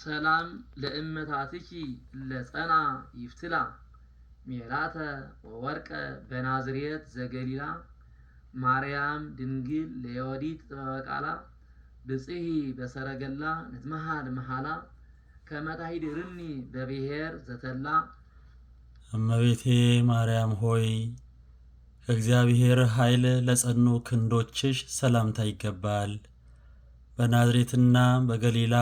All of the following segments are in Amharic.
ሰላም ለእመታትኪ ለጸና ይፍትላ ሜላተ ወወርቀ በናዝሬት ዘገሊላ ማርያም ድንግል ለዮዲት ጥበበ ቃላ ብጽሂ በሰረገላ ንትመሃል መሃላ ከመታሂድርኒ በብሔር ዘተላ። እመቤቴ ማርያም ሆይ፣ ከእግዚአብሔር ኃይል ለጸኑ ክንዶችሽ ሰላምታ ይገባል። በናዝሬትና በገሊላ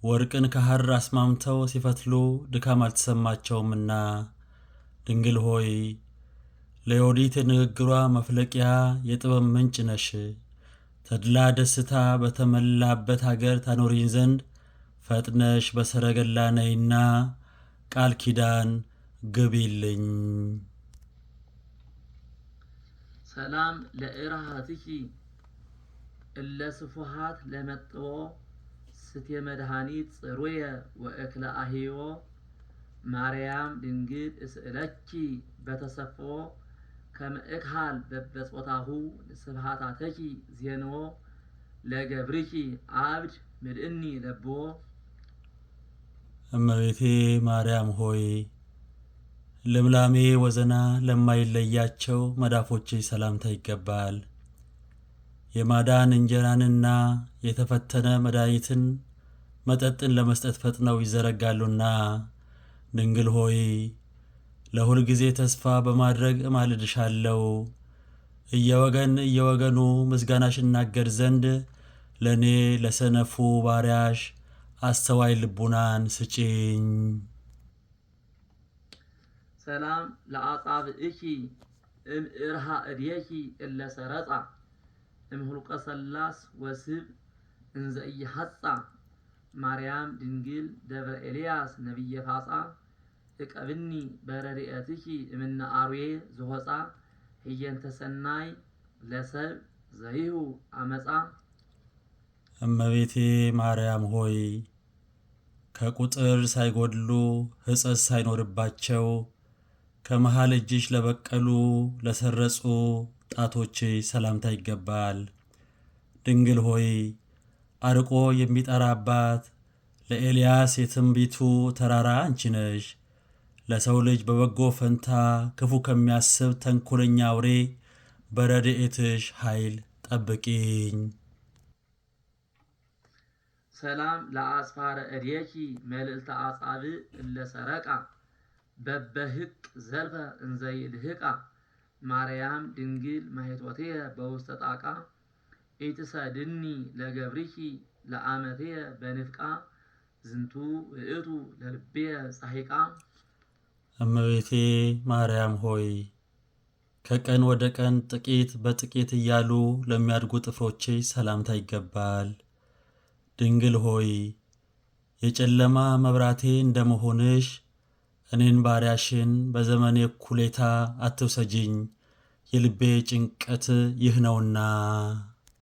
ወርቅን ከሐር አስማምተው ሲፈትሉ ድካም አልተሰማቸውምና፣ ድንግል ሆይ፣ ለዮዲት የንግግሯ መፍለቂያ የጥበብ ምንጭ ነሽ። ተድላ ደስታ በተመላበት አገር ታኖሪኝ ዘንድ ፈጥነሽ በሰረገላ ነይና ቃል ኪዳን ግቢልኝ። ሰላም ለእራሃትኪ እለ ስፉሃት ለመጥቦ ስቴ መድኃኒት ጽሩየ ወእክለ አሂዮ ማርያም ድንግል እስእለኪ በተሰፍዎ ከመ እክሃል በበጾታሁ ስብሃታተኪ ዜንዎ ለገብርኪ አብድ ምልእኒ ለብዎ። እመቤቴ ማርያም ሆይ፣ ልምላሜ ወዘና ለማይለያቸው መዳፎችሽ ሰላምታ ይገባል። የማዳን እንጀራንና የተፈተነ መድኃኒትን መጠጥን ለመስጠት ፈጥነው ይዘረጋሉና፣ ድንግል ሆይ፣ ለሁል ጊዜ ተስፋ በማድረግ እማልድሻለሁ። እየወገን እየወገኑ ምስጋናሽ እናገር ዘንድ ለእኔ ለሰነፉ ባሪያሽ አስተዋይ ልቡናን ስጪኝ። ሰላም ለአጻብእኪ እምእርሃ እድየኪ እለ ሰረጻ እምሁልቀ ሰላስ ወስብ እንዘ ኢይሐጻ ማርያም ድንግል ደብረ ኤልያስ ነቢየ ፋጻ እቀብኒ በረድኤትኪ እምነ አርዌ ዝሆፃ ህየንተ ሰናይ ለሰብ ዘይሁ አመፃ። እመቤቴ ማርያም ሆይ፣ ከቁጥር ሳይጎድሉ ሕጸጽ ሳይኖርባቸው ከመሃል እጅሽ ለበቀሉ ለሰረጹ ጣቶችሽ ሰላምታ ይገባል። ድንግል ሆይ፣ አርቆ የሚጠራባት ለኤልያስ የትንቢቱ ተራራ አንቺ ነሽ። ለሰው ልጅ በበጎ ፈንታ ክፉ ከሚያስብ ተንኮለኛ አውሬ በረድኤትሽ ኃይል ጠብቂኝ። ሰላም ለአጽፋረ እድየኪ መልእልተ አጻብዕ እለ ሰረቃ በበህቅ ዘልፈ እንዘ ይልህቃ ማርያም ድንግል ማኅቶትየ በውስተ ጣቃ ኢትሰድኒ ለገብሪኪ ለአመትየ በንፍቃ ዝንቱ ውእቱ ለልብየ ጻሒቃ። እመቤቴ ማርያም ሆይ፣ ከቀን ወደ ቀን ጥቂት በጥቂት እያሉ ለሚያድጉ ጥፍሮችሽ ሰላምታ ይገባል። ድንግል ሆይ፣ የጨለማ መብራቴ እንደመሆንሽ እኔን ባሪያሽን በዘመኔ እኩሌታ አትውሰጂኝ፣ የልቤ ጭንቀት ይህ ነውና።